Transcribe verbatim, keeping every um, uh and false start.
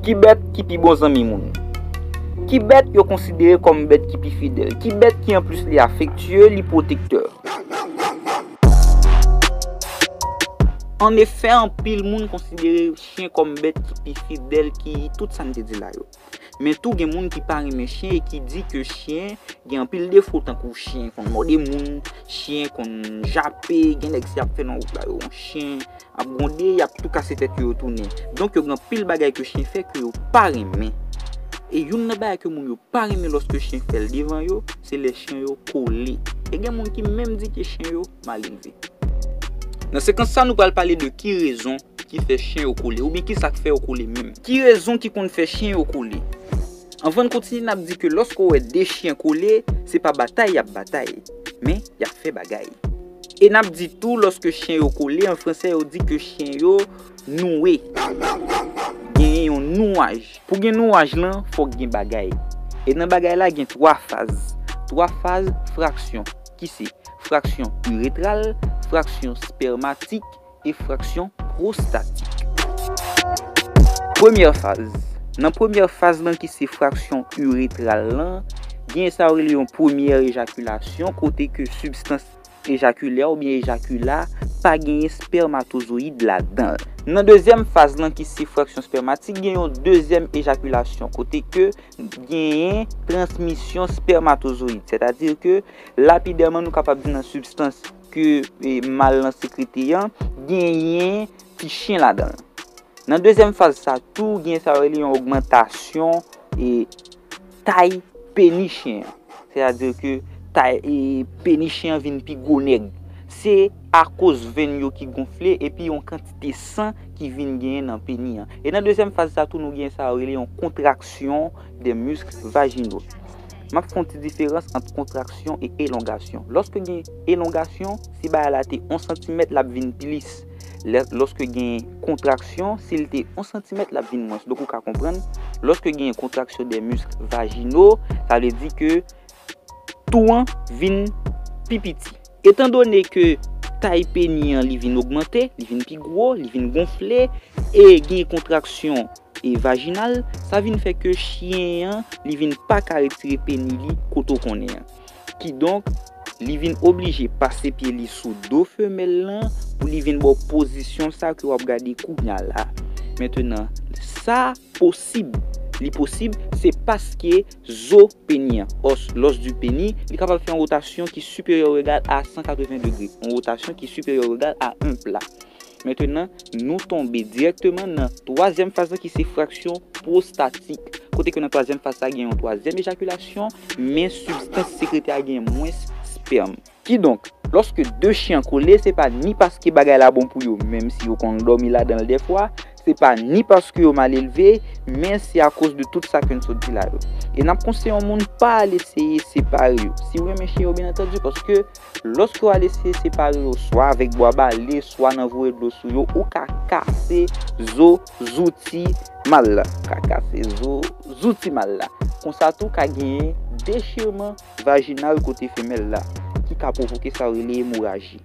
Ki bèt ki pi bon zanmi moun? Ki bèt yo konsidere kòm bèt ki pi fidèl? Ki bèt ki anplis li afektye, li pwotektè? Annefè, anpil moun konsidere chen kòm bèt ki pi fidèl ki tout sa n te di la yo. Men tou gen moun ki pa renmen chen e ki di ke chen gen anpil defo, tankou chen konn mòde moun, chen konn jape, gen nèg si y ap fè nan wout la yo, yon chen ap gwonde, y ap tou kase tèt yo, yo tounen. Donk yo gen anpil bagay ke chen fè ke yo pa renmen. E youn nan bagay ke moun yo pa renmen lòske chen fè l devan yo, se lè chen yo kole. E gen moun ki menm di ke chen yo mal elve. Nan sekans sa, nou pral pale de ki rezon ki fè chen yo kole, oubyen ki sa k fè yo kole menm. Ki rezon ki konn fè chen yo kole? Anvan n kontinye, n ap di ke lòske w wè de chen kole, se pa batay y ap batay, men y ap fè bagay. E n ap di tou, lòske chen yo kole, an fransè, yo di ke chen yo nouwe. Genyen yon nouwaj. Pou gen nouwaj lan, fòk gen bagay. E nan bagay la, gen twa faz. Twa faz fraksyon, ki se fraksyon iretral, fraksyon spèmatik e fraksyon pwostatik. Premyè faz. Nan premyè faz lan, ki se fraksyon iretral lan, gen sa yo rele yon premyè ejakilasyon, kote ke sibstans ejakilè oubyen ejakila pa genyen spèmatozoyid ladan l. Nan dezyèm faz lan, ki se fraksyon spèmatik, gen yon dezyèm ejakilasyon, kote ke genyen transmisyon spèmatozoyid. Sètadi ke lapidèman, nou kapab di nan sibstans ke, e, mal lan sekrete an, genyen ti chen ladan l. Nan dezyèm faz sa tou, gen sa yo rele yon ogmantasyon, e, tay peni chen an. Sètadi ke tay, e, peni chen an vin pi gwo nèg. Se akoz venn yo ki gonfle epi yon kantite san ki vin genyen nan peni an. E nan dezyèm faz sa tou, nou gen sa yo rele yon kontraksyon des muscles vaginaux. M ap fè yon ti diferans ant kontraksyon e elongasyon. Lòske gen elongasyon, si bagay la te yon santimèt, l ap vin plis. Lè, lòske gen kontraksyon, si l te yon santimèt, l ap vin mwens. Donk, ou ka konprann, lòske gen kontraksyon des muscles vaginaux, sa vle di ke tou an vin pi piti. Etandone ke tay peni an li vin ogmante, li vin pi gwo, li vin gonfle, e gen kontraksyon e vajinal, sa vin fè ke chen an, li vin pa ka retire peni li kote w konnen an. Kidonk, li vin oblije pase pye li sou do femèl lan pou li vin ba w pozisyon sa ke w ap gade kounya la. Mentenan, sa posib. Li posib, se paske zo peni an, os, l'os du pénis, li kapab fè yon wotasyon ki siperyè ou egal a san katreven degre, yon wotasyon ki siperyè ou egal a yon pla. Mentenan, nou tonbe dirèkteman nan twazyèm faz lan ki se fraksyon pwostatik. Kote ke nan twazyèm faz sa gen yon twazyèm ejakilasyon, men sibstans sekrete a gen mwens spèm. Kidonk, lòske de chen kole, se pa ni paske bagay la bon pou yo, menm si yo konn dòmi ladan l dèfwa, se pa ni paske yo mal elve, men se akoz de tout sa ke n sot di la yo. E n ap konseye yon moun pa al eseye separe yo. Si w renmen chen yo, byen antandi, paske lòske w al eseye separe yo, swa avèk bwa bale, swa nan voye dlo sou yo, ou ka kase zo zouti mal la. Ou ka kase zo zouti mal la. Konsa tou, ka genyen dechirman vajinal kote femèl la, ki ka pwovoke sa yo rele emoraji.